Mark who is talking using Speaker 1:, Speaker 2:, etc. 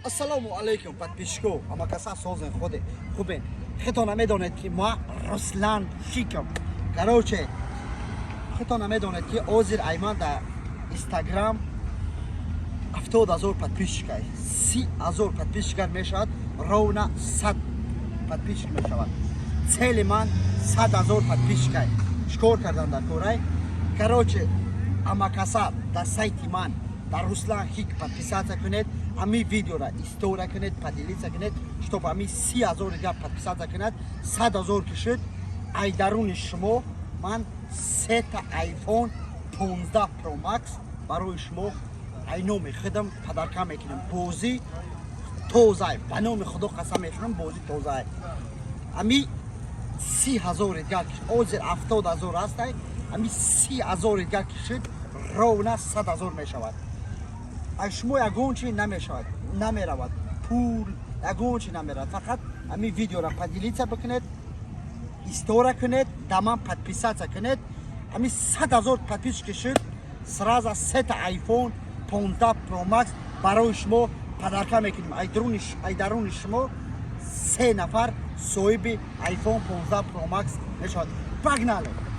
Speaker 1: Ассалому алайкум, подписчико, ҳамакаса созен, худе хубен. Хито намедонед, ки ма Руслан Хикам. Короче, хито намедонед, ки озир айман дар Инстаграм 70 000 подписчикай, 30 000 подписчика мешавад, ровно 100 подписчик мешавад. Цели ман 100 000 подписчикай. Чикор кардан дар корай? Короче, ҳамакаса дар сайти ман, дар Руслан Хик, подписаться кунед, ами видеора история кунед, поделиться кунед, чтоб ами 30 000 дигар подписаться кунад. 100 000 ки шуд, ай даруни шумо ман сета iPhone 15 Pro Max барои шумо ай номи худам подарка мекунам. Бозӣ тозай, ба номи Худо қасам мехӯрам, бозӣ тозай. Ами 30 000 дигар, озир 70 000 ҳастай, ами 30 000 дигар ки шуд, ровно 100 000 мешавад. Аз шумо ягон чи намешавад, намеравад пул, ягон чи намеравад. Фақат ами видеора поделиться бикунед, история кунед, да ман подписаться кунед. Ами 100 000 подписчики шуд, сразу сета iPhone 15 Pro Max барои шумо подарка мекунем. Ай даруни шумо се нафар соҳиби iPhone 15 Pro Max мешавад. Погнали!